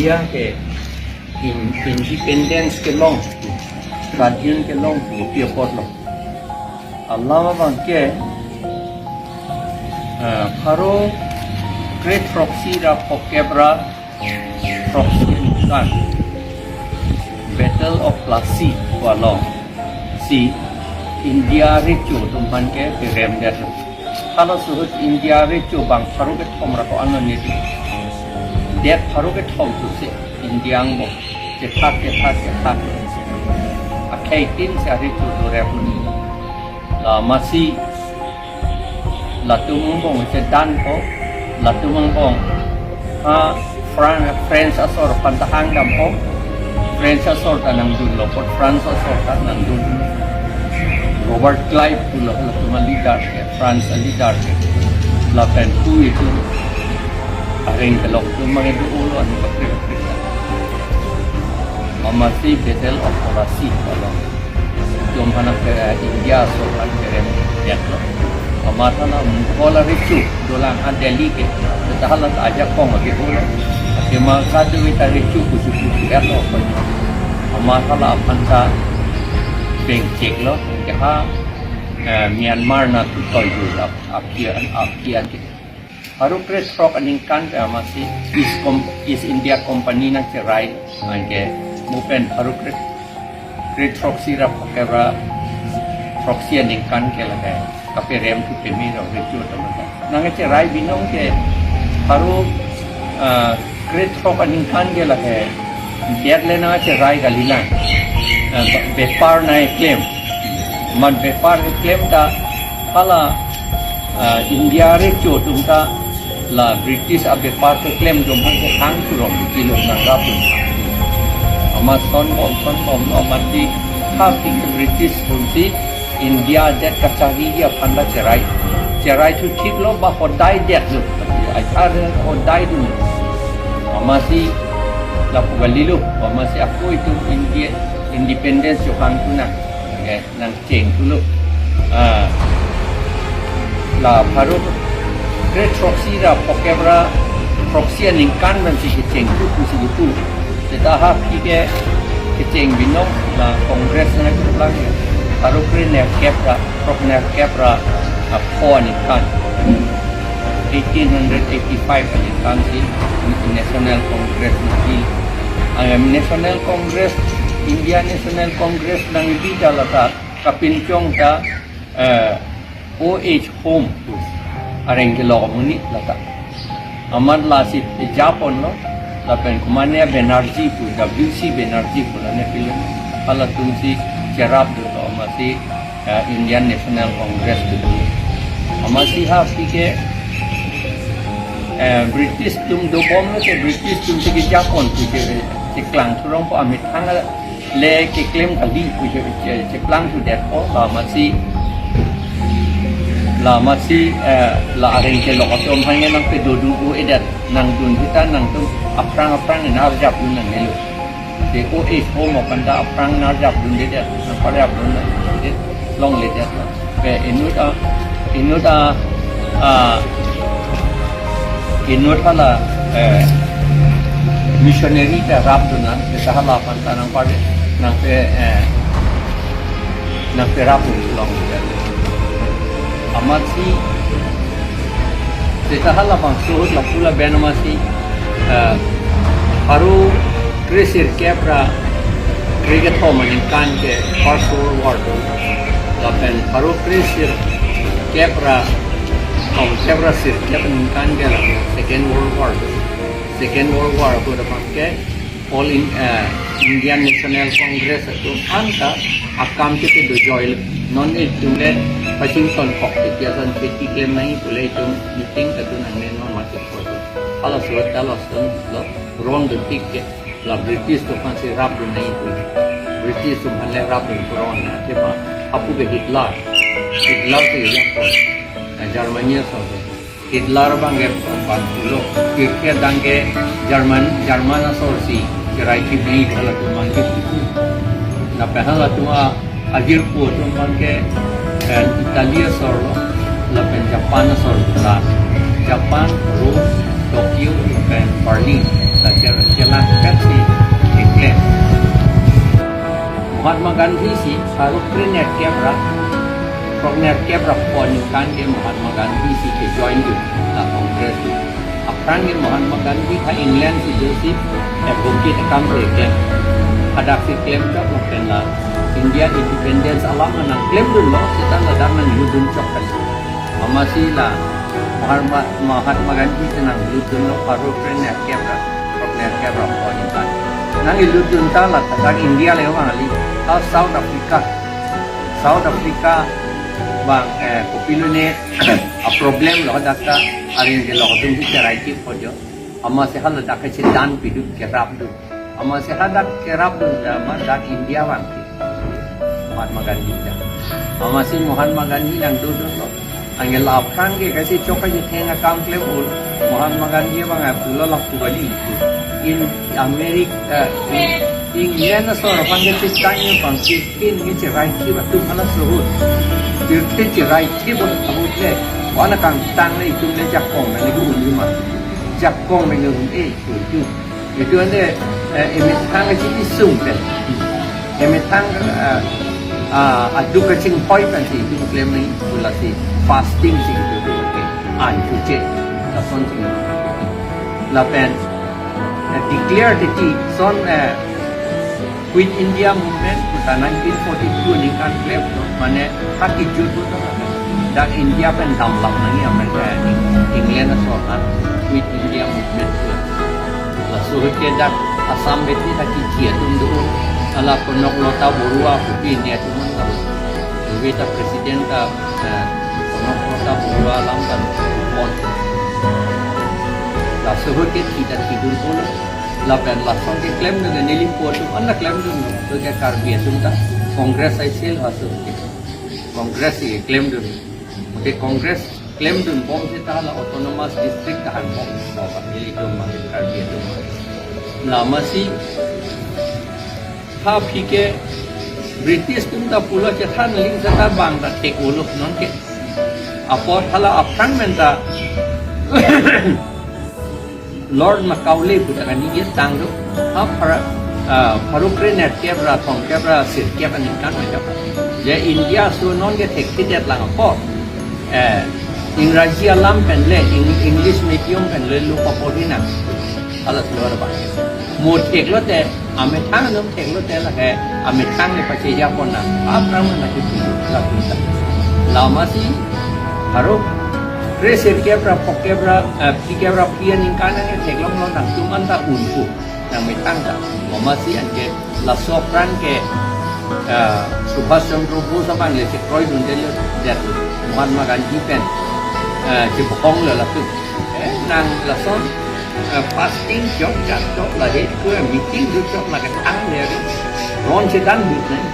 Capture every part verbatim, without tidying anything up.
India ke in-, independence kelong, swadhin kelong pu pi apotlo. Alam abang ke, eh, pharo kre-throksi ra phokep ra throksi aningkan, Battle of Plassey pu along si India recho atum aphan ke peremdet. Halaso ahut India recho bang pharo kethom ra ko-an lo neli. Det pharo kethom pusi India angbong chethak, chethak, chethak. Akhei tin si arecho dorep lo. La amatsi latum angbong chedanpo, latum angbong ha Fran-, French asor aphan ta hangdampo. French asor ta nangdunlo, apot France asor ta nangdun. Robert Clive pulo latum aleader ke, France aleader ke. Lapen pu itum areng kelok atum mangedu ulo anu kaprek kaprek. Amatsi Battle of Plassey pu along itum aphan ke India asor aphan peremdet lo. Amat hala Mughal arecho dolang ha Delhi ke. Seta hala ta ajakong ake ulo. Ake ma kadu ta recho kuchu kuchu etlo ko. Amat hala aphan ta bengchek lo. Ke ha, eh, Myanmar nat tu toy hu la aphi an, aphi an ke. Pharo kre-throk aningkan ke amatsi East Com-, East India Company nangcherai anke mo pen pharo kre-, kre-throksi ra phokep ra throksi aningkan ke lake kaperem thu pemi ra recho atum ta nangcherai binong ke pharo, ah, kre-throk aningkan ke lake det le nangcherai kalilang. Ah, be-, bepar nangklem. Amat bepar keklem ta hala, ah, India recho atum ta la British abepar keklem atum aphan ke hang kurong kilo nangrap atum. Amat son bom, son bom lo amat di ha pik British atum si India det kachari aphan ta cherai. Cherai thu thik lo ba hodai det lo. Ai ar hodai dun. Amatsi lapu kali lo, amatsi ako itum India independence jo hang tu nang. Oke, nangcheng tu lo. Ah. La pharo kre-throksi ra phokep ra throksi aningkan nangsi kecheng tu pusi gitu. Seta ha phi ke kecheng binong la Congress nangkeplang ya. Pharo kre-nerkep ra, throk-nerkep ra, ah, pho aningkan. Eighteen hundred eighty-five aningkan si National Congress nangbi. Ah, National Congress, India National Congress nangbi ta lata kapinchong ta, eh, O H Home areng kelok amonit lata. Amat lasi japon lo, lapen komatne Banerjee pu, W C Banerjee pu lane film, halatum si cherap do to amatsi, eh, Indian National Congress tu. Amatsi ha phi ke, eh, British atum dobom lo ke British atum si kejapon pu ke, cheklang thurong po amethang le keklem kali pu che, che, cheplang thu det po, la amatsi, la amatsi, eh, la areng kelok atum aphan ke nangpedo dun u-edet, nangdun sita nangtum aphrang aphrang nang arjap dun nangnelo. Te O H Home aphan ta aphrang nang arjap dundedet, nangparjap dun nangdet, longledet. Pe inut a, inut a, ah, inut hala, eh, missionary ta rap dun nang, seta hala aphan ta nangpar, nangpe, eh, nangperap dun long. Amatsi, seta halabangso ahut lapu lapen amatsi, eh, pharo kre-sirkep ra kre-kethom aningkan ke First World War do. Lapen pharo kre-sirkep ra thomkep ra sirkep aningkan ke la Second World War do. Second World War ahut abang ke All in, eh, Indian National Congress atum aphan ta akam ke te dojoi lo. Non itum le Washington kok te kia son peti klem nangji pule itum meeting ta tu nangne non mati ko. Halaso ta lason lo ron dun tik ke la British atum aphan si rap dun nangji pule. British atum aphan le rap dun ko ron na te ba apu ke Hitler. Hitler ke ya ko. Eh, Germany aso. Hitler abang ke pan pulo. Pirke dang ke German, German asor si cherai kibri halatum abang ke pupu. Lapen halatum a ajirpo atum abang ke, eh, Italy asor lo, lapen Japan asor lo. Japan, Rome, Tokyo, lapen Berlin. La Ker-, kelang kat si keklem. Mahatma Gandhi si pharo krenerkep ra, pharo krenerkep ra pon ningkan ke Mahatma Gandhi si kejoin dun la Congress. Aphrang ke Mahatma Gandhi ha England si jo si advocate akam keklem. Hadak si klemchot lapen la India independence alam nangklemdunlo, seta ladak nanglut dunchot kan. Amatsi la Mahatma, Mahatma Gandhi si nanglut dunlo pharo krenerkep ra, pharo krenerkep ra pon ningkan. Nanglut dun ta la thak India le bang kali, ta South Africa. South Africa bang, eh, kopilone a problem lo dak ta, aring ke lo dun si cherai kip po jo. Amatsi haladak ke chedan pidun kerapdun. Amatsi hadak kerapdun ta amat dak India bang ke. Mahatma Gandhi ta. Amatsi Mahatma Gandhi nangdodunlo. Anke la aphrang ke kasi chok kachetheng akam klem un. Mahatma Gandhi bang apulo lapu kali. In America, in England asor aphan ke chetang ni pang si pin ni cherai kip atum halaso ahut. Pirthe cherai kip ahut le. Wana kangtang le itum le jakong le un ma. Jakong le un e itum. Itum ande, eh, emethang si isung pen. Emethang, eh, ah, aduk kachinghoi pen si itum klem ni, lasi fasting si itum ke. An chuche. Lason si. Lapen, eh, declare titi son, eh, Quit India Movement, puta nineteen forty-two ningkan klem lo, mane haki jut puta. Dak India pen damlap nangji America, England asorkar, Quit India Movement. Laso ahut ke dak Assam beti haki chia tum do, hala Konok Lota Borua, kopi India tum an lo. Duwe ta president ta, eh, Konok Lota Borua alam kan pon. Laso ahut ke kita tidun pon. Lapen lason ke klemdun neli po atum an la klemdun, to ke Karbi atum ta Congress I C L atum ke Congress ke klemdun. Ke Congress klemdun bom seta la autonomous district ta han bom, bom neli atum ma Karbi atum ma. Amatsi ha aphi ke British atum ta pulo chethan ling seta bang ta thek-olo non ke. Apot hala aphrang pen ta Lord Macaulay puta kani ye tanglo. Ha pharo, ah, pharo krenerkep ra thomkep ra sirkep aningkan ma japa. Je India aso non ke thekthedet lang apot. Eh, Ingraji alam pen le, Eng-, English medium pen le lo paporhi nang. Hala silo ba. Mo theklote, amethang atum theklote lake, amethang le pacheja pon nang. Aphrang mana kipu, la puta. La amatsi, pharo kre sirkep ra phokep ra, eh, phlikep ra phli aningkan ke theklonglo nangtum an ta un pu. Nangmethang ta. Amatsi anke laso aphrang ke, eh, Subhash Chandra Bose abang le chekroidunde le det lo. Mahatma Gandhi pen, eh, chepokong lo latum. Eh, nang lason, eh, fasting chok, chak chok, lahei ko meeting do chok, lake thang le ri. Ron chedan dut nai.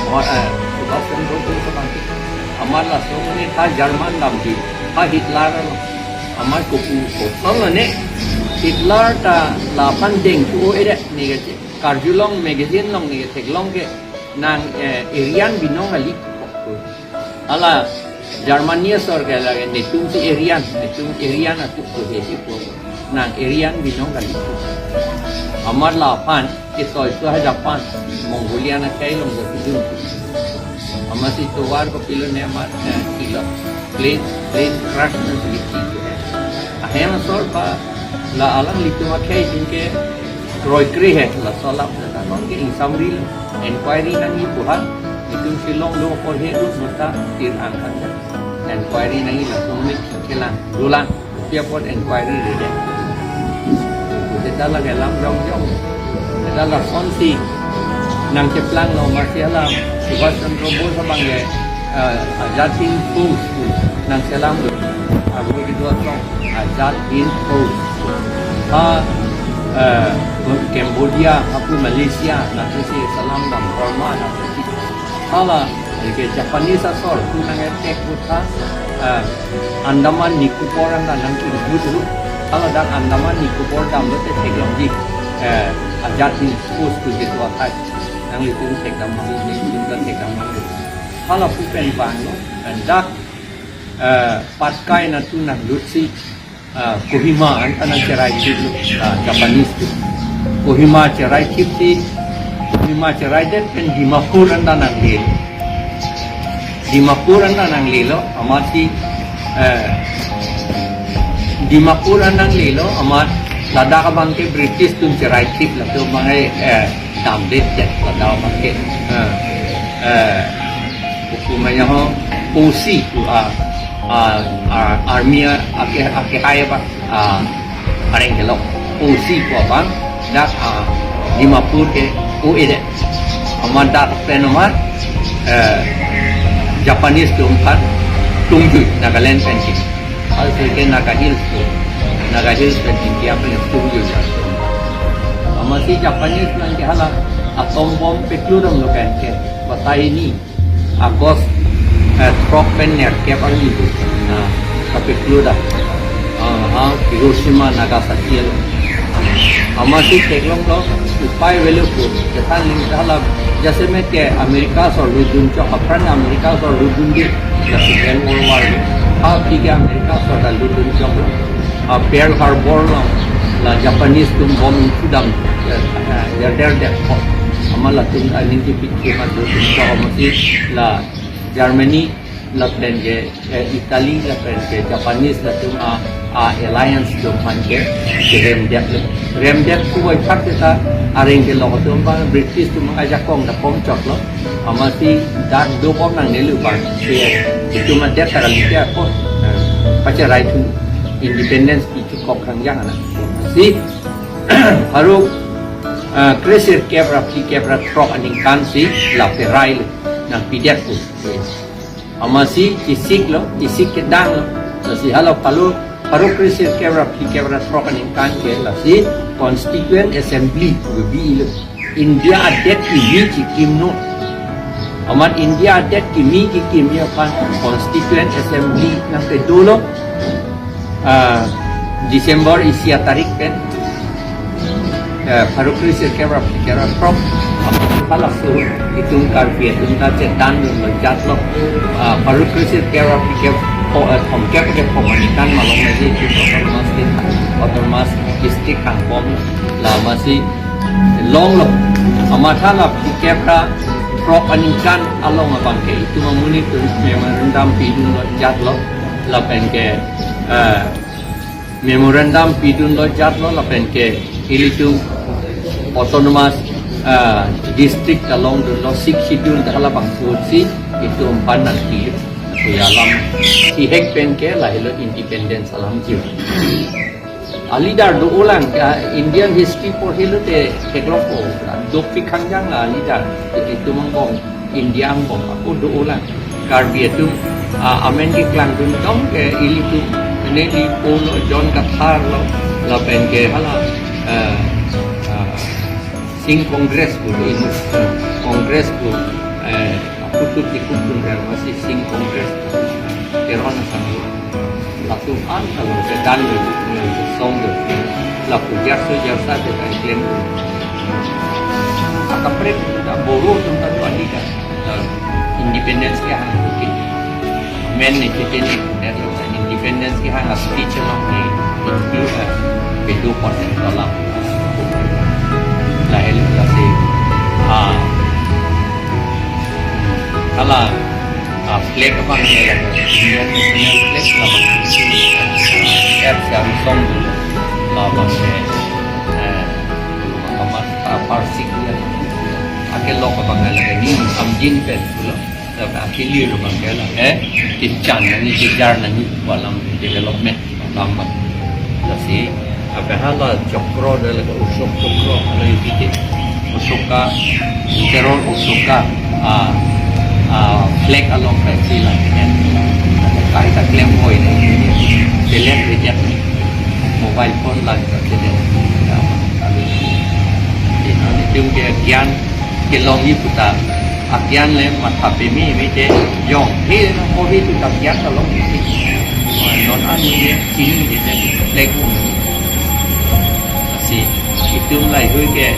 Mo, eh, Subhash Chandra Bose abang ke. Amat lason ne tha German damji. Tha Hitler lo. Amat kopu koson lo ne. Hitler ta laphan dengtu o ere ne ke che. Karjulong magazine along ne ke theklong ke nang, eh, Aryan binong kali. Hala Germany asor ke lake netum si Aryan, netum Aryan atum ko he si ko. Nang Aryan binong kali. Amat laphan ke soi soi ha Japan, Mongolia na kai long do pidun. Amatsi tovar kopilone amat, eh, kilo. Plane, plane crash na si ki. Ahem asor pa la alanglitum akhei atum ke kroikre he, laso alam ta non ke ingsamri lo. Inquiry nangji pu ha, itum Shillong do apor he lut mata tir angkan ja. Inquiry nangji laso mik kelang, dolang, pi apot inquiry redet. Seta lake alam jongjong. Seta lasonsi nangcheplanglo, amatsi alam Subhash Chandra Bose abang ke, eh, Azad Hind Force nangchelamlo. Arlo kedo atong Azad Hind Force. Ha, eh, Cambodia, hapu Malaysia, nangsi chelamdam, Burma, nangsi. Hala, ke Japanese asor, tu nang attack puta, eh, Andaman Nicobar anta nangkibut lo. Hala dak Andaman Nicobar damlote theklongji, eh, Azad Hind Force tu ketua athai. Nanglitum thekdam nangji, nanglitum ta thekdam nangji. Hala pu pen vanglo, pen dak, eh, Patkai nangtum nanglutsi. Ah, Kohima anta nangcherai thip lo, ah, Japanese atum. Kohima cherai thip si, Kohima cherai det pen Dimapur anta nangle. Dimapur anta nanglelo, amatsi, eh, Dimapur anta nanglelo, amat ladak abang ke British atum cherai thip latum abang, eh, damdet det ladak abang ke. Eh, eh, Hukum aja ho, O C, ah, ah, ah, army, ah, ake, ake hai apa, ah, areng kelok. O C ko abang, dak, ah, Dimapur ke O A det. Amat dak pen amat, eh, Japanese atum aphan tungjui, Nagaland pen ke. Also ke Naga Hills atum, Naga Hills pen ke apa yang tungjui ya. Amatsi Japanese nangke hala atom bomb peklo damlo pen ke. Batai ni. August, eh, throk pen nerkep arni pu, ah, kapeklo dam. Ah, ah, Hiroshima, Nagasaki alo. Amatsi theklonglo, upai avelo pu, kethan ling hala, jasemet ke America asor lutdun chok, apran America asor lutdun di, jasemet World War lo. Ha, aphi ke America asor ta lutdun choklo. Ah, Pearl Harbor along, la Japanese atum bomb ingthudam, eh, eh, der der der ko. Amat latum aning kepikir amat lutdun chok, amatsi la Germany lapen ke, eh, Italy lapen ke Japanese latum a, a alliance atum aphan ke, ke remdet lo. Remdet pu bai phak seta areng kelok atum abang British atum ajakong ta pom choklo. Amatsi dak do bom nangnelo abang. Ke, itum adet ta kali ke ako. Eh, pacherai thu independence pi chukok khangjang ana. Si, pharo, eh, kresirkep ra phlikep ra throk aningkan si la perai lo. Nangpidet pu. Amatsi chesik lo, chesik kedang lo. Lasi hala pharo, pharo kresirkep ra phlikep ra throk aningkan ke lasi Constituent Assembly kebi lo. India adet kimi chekimnon. Amat India adet kimi kekimji aphan Constituent Assembly nangpedolo. Ah, December isi atarik pen, eh, pharo kresirkep ra phlikep ra throk, halaso itum Karbi atum ta chetandunlo jatlo, ah, pharo kresirkep ra phlikep pho, eh, thomkep kepho aningkan malom lasi itum autonomous state, autonomous district angbom la amatsi longlo. Amat hala phlikep ra throk aningkan along abang ke itum amonit atum memorandum pidunlo jatlo lapen ke, eh, memorandum pidunlo jatlo lapen ke ilitum autonomous, ah, district ta longdunlo, Sixth Schedule ta halabangso ahut si itum aphan nangpi. Kuyam alam sihek pen ke lahelo independence alam ji. A leader do-olang, ah, Indian history porhelo te theklongpo, dopik khangjang la leader, itum angbong, India angbong, ako do-olang. Karbi atum, ah, amen keklangdun tong ke ilitum, Nelipolo, John Kathar lo, lapen ke hala, eh, ah, Singh Congress pu, eh, Congress pu, eh, akutup ikutun rer amatsi Singh Congress pu, Teron asanglo. Latum an kalau sedang lo, song lo, lapu jarso jarsa sedang claim. Akaprek ta Boro atum ta tuan ida. Independence kehang mungkin. Men ni kita ni, independence kehang speech along ni, itu, eh, bedo persen dalam. Lahel kasi, ah, hala, ah, flag abang ni, Indian national flag abang. F sari song dulu, labang ni, eh, amat, ah, parsik dia. Akelok abang lagi ni, amjin pen dulu. Lapen akilir abang ke la, eh, kechan nangji, kejar nangji, pu alam development alam abang. Lasi, lapen hala chokro, dak lake Ashok chokro, hala isi ke Ashoka, Emperor Ashoka, ah, ah, flag along pensi la, eh, kaita claim koi na, select reject, mobile phone la, select. Ya, lalu, jadi, nanglitum ke gyan kelongji puta, agyan le matha pememe te jong. He, kopi tu agyan ta long isi. Non an ni chini ni te lek. Lasi itum laheihui ke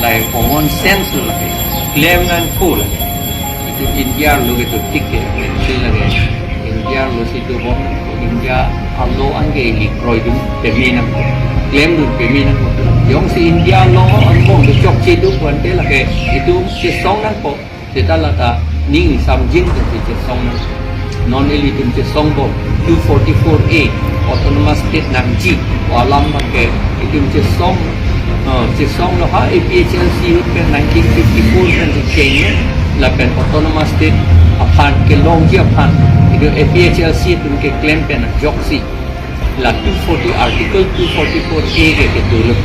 lahei common sense lo lake. Claim nangkok lake. Itum India arlo ke do tik ke, claim lake. India arlo si dobom nangkok. India a-law anke ili kroidun peme nangkok, klemdun peme nangkok. Jongsi India a-law angbong kechokche do pu ante lake itum chesong nangkok. Seta lata ning samjin tum si chesong nang. Non ilitum chesong bom two forty-four A, Autonomous State nangji pu alam abangke itum chesong, eh, chesonglo. Ha A P H L C ahut pen nineteen fifty-four pen si cheng lapen Autonomous State aphan kelongji aphan itum A P H L C atum keklem pen ajoksi la two forty, Article two forty-four A ke kedolo.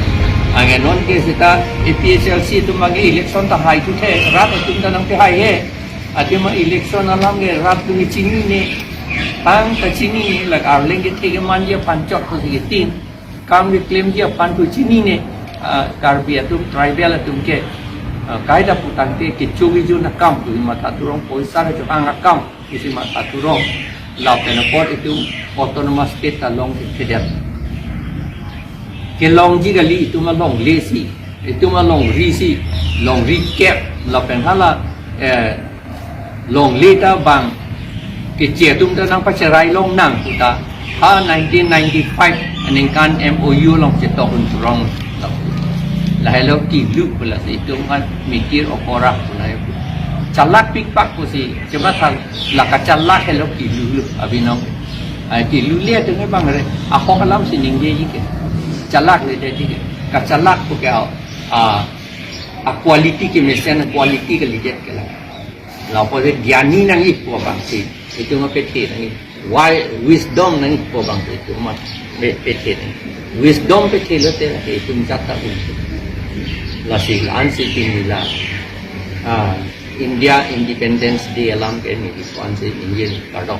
Anke non ke seta A P H L C atum abangke election ta haithu the, rat atum ta nangpehai he. Athema election alam ke rat atum chinine, tang ta chinine, lake arleng kethe kemanji aphan chot pusi ketin, kam keklemji aphan thu chinine, ah, Karbi atum, tribal atum ke, ah, kaita putangte kecho kejun akam pusi matha thurong, poisa kechohang akam pusi matha thurong. Lapen apot itum Autonomous State ta longthedet. Kelongji kali, itum alongle si, itum alongri si, longri kep, lapen hala, eh, longle ta bang keche atum ta nangpacherai longnang pu ta ha nineteen ninety-five aningkan M O U along chetokdun thurong. Lahelo kilu pu lasi itum kan mikir okora pu lahelo. Chalak pikpak pusi chematha, la kachalak helo kilu lo abinong. Ai kilu le atum ke bang re, ahok alam si ningjeji ke. Chalak ledet ke. Kachalak pu ke a, a, a-quality kemesen, a-quality kalidet ke la. Lapu si gyani nangji pu abang si itum ma pethe nangji. Why, wisdom nangji pu abang si itum ma pe-, pethe nangji. Wisdom pethe lote lake itum jat ta un. Lasi la-an si pini la, ah, India Independence Day alam ke neli pu-an si ningje kardom.